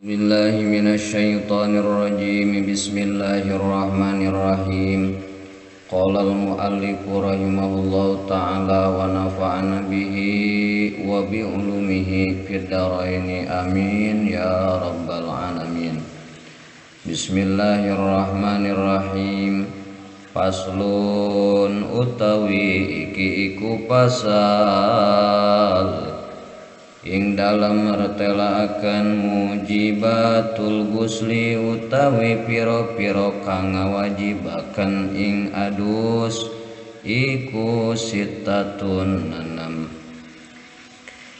Billahi minasyaitonir rajim. Bismillahirrahmanirrahim. Qala al-muallif rahimahullahu ta'ala wa nafa'ana bihi wa bi ulumihi fid dharain. Amin ya rabbal alamin. Bismillahirrahmanirrahim. Faslun utawi iki iku pasal ing dalam mertelaaken mujibatul gusli utawi piro-piro kang ngawajibaken ing adus iku sitatun enam.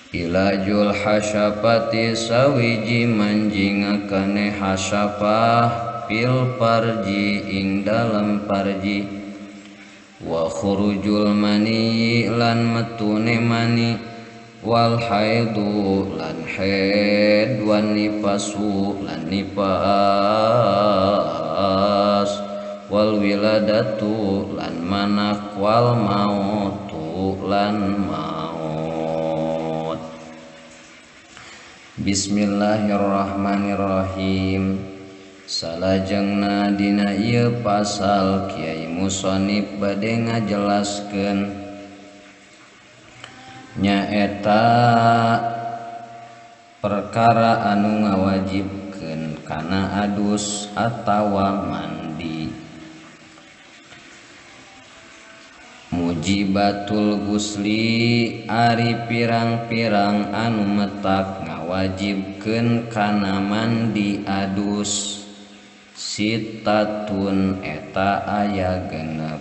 Ilajul hasyafati sawiji manjingakane hasyafah fil parji ing dalam parji, wa khurujul mani lan metune mani, wal haidu lan haid, wan nifasu lan nifas, wal wiladatu lan manak, wal mautu lan maut. Bismillahirrahmanirrahim. Salajengna dina ieu pasal Kiai Musonib bade ngajelaskeun nyaeta perkara anu ngawajibkeun kana adus atawa mandi. Mujibatul gusli ari pirang-pirang anu metak ngawajibkeun kana mandi adus sitatun eta aya genep.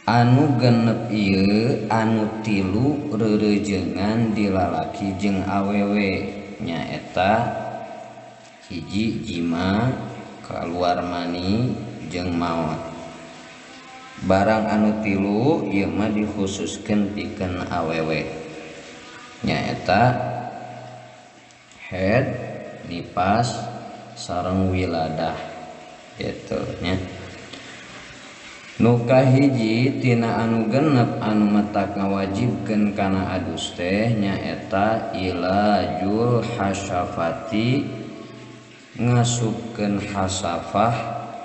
Anu genep ieu anu tilu reurejengan dilalaki jeung awewe, nyaeta hiji jima kaluar mani jeung maot. Barang anu tilu ieu mah dikhususkeun pikeun awewe, nyaeta haid, nipas, sareng wiladah gitu nya. Nu kahiji tina anu genep anu matak ngawajibkeun kana adus teh nyaeta ilajul hasyafati ngasupkeun hasafah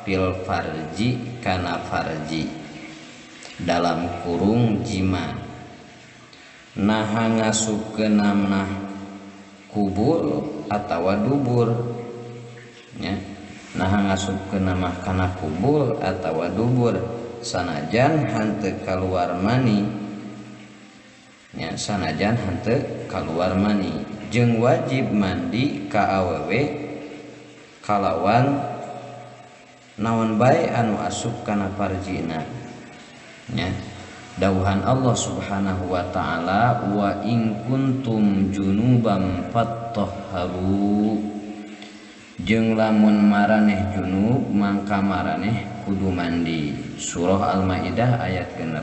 fil farji kana farji dalam kurung jima. Naha ngasupkeun namnah kubul atawa dubur nya. Naha ngasupkeun namah kana kubul atawa dubur sanajan henteu kaluar mani nya, sanajan henteu kaluar mani, jeung wajib mandi ka awewe kalawan naon bae anu asup kana farjina nya. Dawuhan Allah Subhanahu wa taala, wa in kuntum junuban fattahharu, jeung lamun maraneh junub mangka maraneh kudu mandi. Surah Al-Maidah ayat 6.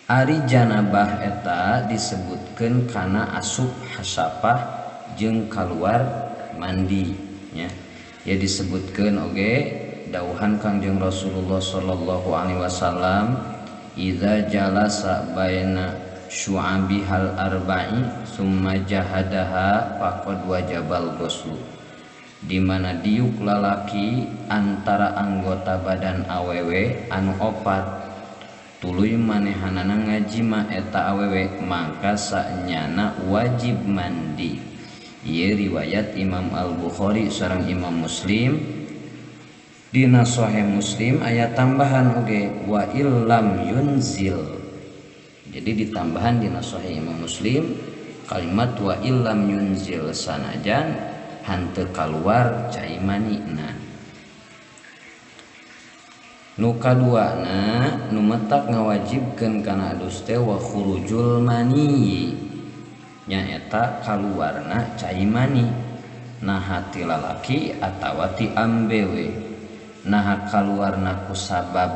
Ari janabah eta disebutkeun kana asup hasafah jeung kaluar mandi nya. Ya disebutkeun oge dawuhan Kangjeng Rasulullah sallallahu alaihi wasallam, idza jalasa baina syu'abihal arba'i summa jahadaha faqad wajabal ghuslu, di mana diuk lalaki antara anggota badan awewe anu opat tuluy manehanana ngajima eta awewe mangka sanyana wajib mandi. Ieu riwayat Imam Al-Bukhari sareng Imam Muslim. Dina Sahih Muslim aya tambahan oge wa illam yunzil. Jadi ditambahan dina Sahih Imam Muslim kalimat wa illam yunzil sanajan henteu kaluar cai manina. Nu kaduana nu matak ngawajibkeun kana adus teh wa khurujul mani, nyaeta kaluarna cai mani, naha ti lalaki atawa ti ambewe. Naha kaluarna ku sabab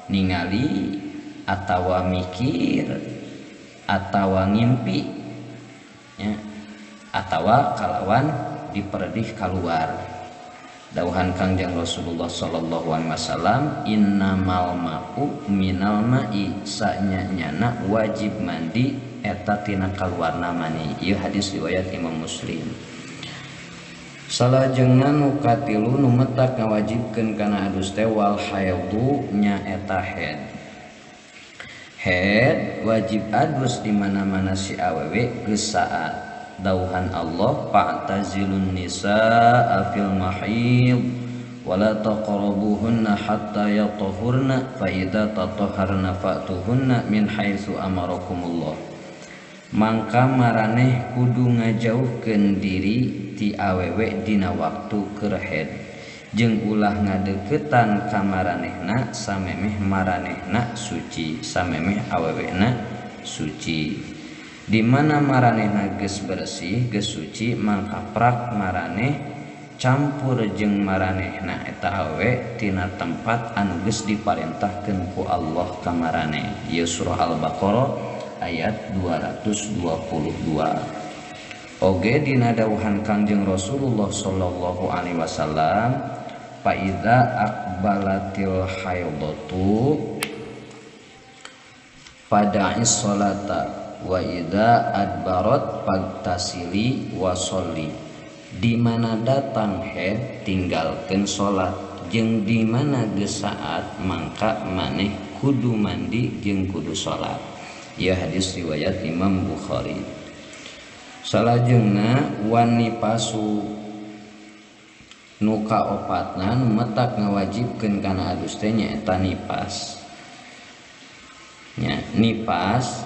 ningali atawa mikir atawa ngimpi ya, atawa kalawan diperdih kaluar. Dawuhan Kangjeng Rasulullah sallallahu alaihi wasallam, innamal ma'u minal ma'i, sanyana wajib mandi eta tina kaluarna mani. Ieu hadis riwayat Imam Muslim. Salajengna nu katilu nu matak ngawajibkeun kana adus teh wal haidhu nyaeta haid. Haid wajib adus di mana-mana si awewe geus saat dauhan Allah fa'tazilun nisaa fil mahid wala taqrabuhunna hatta yatahurna fa idza tatahharna fa'tuhunna min haitsu amarakumullah. Mangka maraneh kudu ngajauhkeun diri ti awewe dina waktu keur haid jeung ulah ngadeukeutan ka maranehna samemeh maranehna suci, samemeh awewena suci. Di mana maranehna geus bersih geus suci mangka prak maraneh campur jeung maranehna eta awewe tina tempat anu geus diparentahkeun ku Allah ka maraneh. Ieu surah Al-Baqarah ayat 222. Oge dina dawuhan Kangjeng Rasulullah sallallahu alaihi wasallam fa idza aqbalatil haidatu fada'is salata wa idza adbarat fagtasili wa sholli. Di mana datang haid tinggalkeun salat jeung di mana geus saat mangka maneh kudu mandi jeung kudu salat. Ieu hadis riwayat Imam Bukhari. Salajengna wani pasu nu kaopatna nu matak ngawajibkeun kana adus teh nyaeta nipas. Nya nipas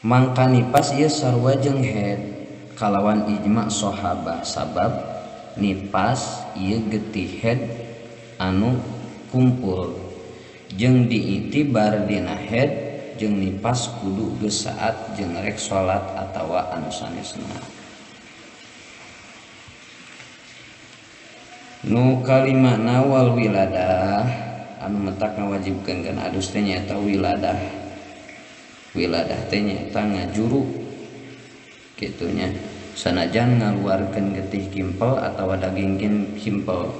mangka nipas ieu sarua jeung haid kalawan ijma sahabah sabab nipas ieu getih haid anu kumpul jeung diitibar dina haid jeung nipas kudu geus saat jeung rek salat atawa anu sanesna. Nu kalimana wal wiladah anu matak ngawajibkeun kana adus teh nyaeta wiladah. Wiladah teh nyaeta ngajuru kitu nya sanajan ngaluarkeun getih kimpel atawa daging kimpel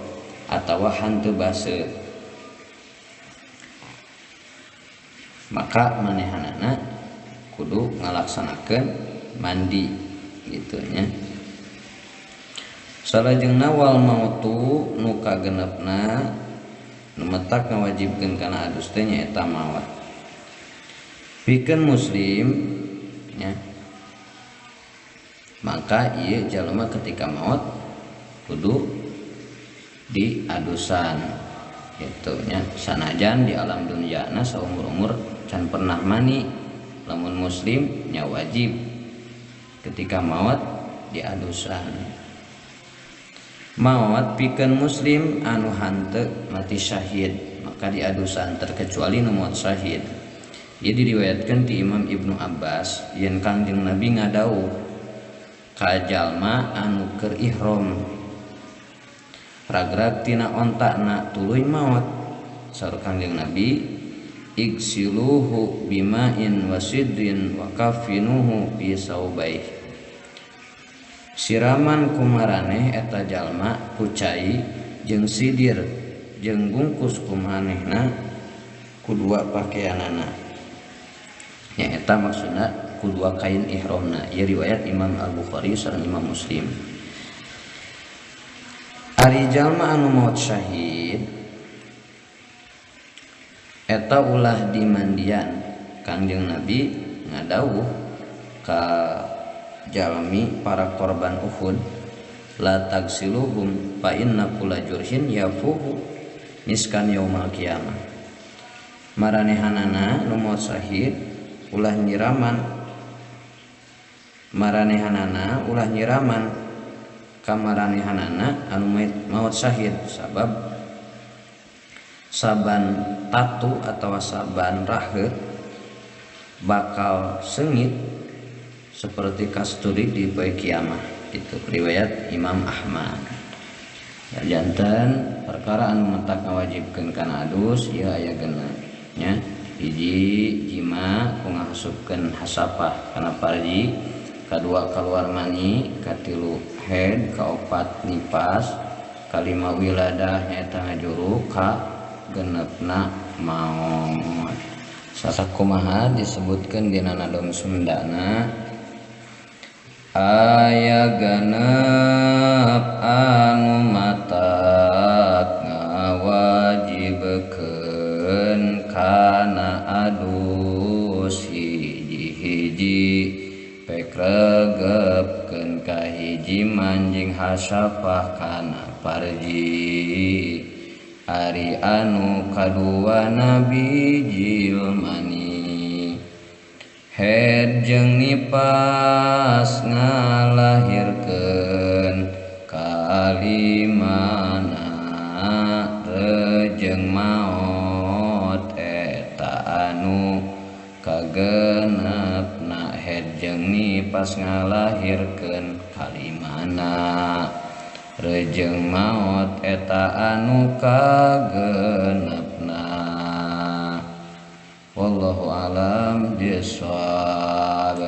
atawa hanteu baseuh maka manehanana kudu ngalaksanakeun mandi gitu nya. Salajengna wal mautu nu kagenepna nu matak ngawajibkeun kana adus teh nyaeta maot. Pikeun muslim nya maka ieu jalma ketika maot kudu diadusan gitu nya sanajan di alam dunyana saumur-umur can pernah mani lamun muslim nya wajib ketika maot diadusan. Maot pikeun muslim anu hanteu mati syahid maka diadusan terkecuali nu maot syahid. Ieu diriwayatkeun ti Imam Ibnu Abbas yen Kangjeng Nabi ngadawuh ka jalma anu keur ihram ragrag tina ontakna tuluy maot. Saur Kangjeng Nabi igsiluhu bima'in wasidrin wa kafinuhu fi saubaih. Siraman kumaraneh eta jalma ku cai jeung sidir jeung bungkus kumanehna ku dua pakaianana. Nyaeta maksudna ku dua kain ihramna. Ieu riwayat Imam Al-Bukhari sareng Imam Muslim. Ari jalma anu maot syahid eta ulah dimandian. Kangjeng Nabi ngadawuh ka jalmi para korban Uhud la tagsiluhum fa inna kulla jurhin yafuhu miskan yaumal qiyamah. Maranehanana nu maot syahid ulah nyiraman, maranehanana ulah nyiraman kamaranehanana anu maot syahid sabab saban tatu atau saban raheut bakal sengit seperti kasturi di poe kiamah. Itu riwayat Imam Ahmad. Ya, janten perkara anu matak ngawajibkeun kana adus ieu aya genep nya. Hiji jima ku ngasupkeun hasapah kana parji, kadua kaluar mani, katilu haid, kaopat nipas, kalima wiladah nyaeta ngajuru, ka genepna maot. Sakumaha disebutkeun dina nadom Sundana aya genep anu matak ngawajibkeun kana adus hiji-hiji pek regepkeun ka hiji manjing hasyafah kana parji ari anu kadua nabi jilmani head jeung nipas ngalahirkeun kalimana rejeng maot eta anu kagenepna head jeung nipas ngalahirkeun kalimana rejeng maot eta anu kagenepna. Wallahu alam bisawab.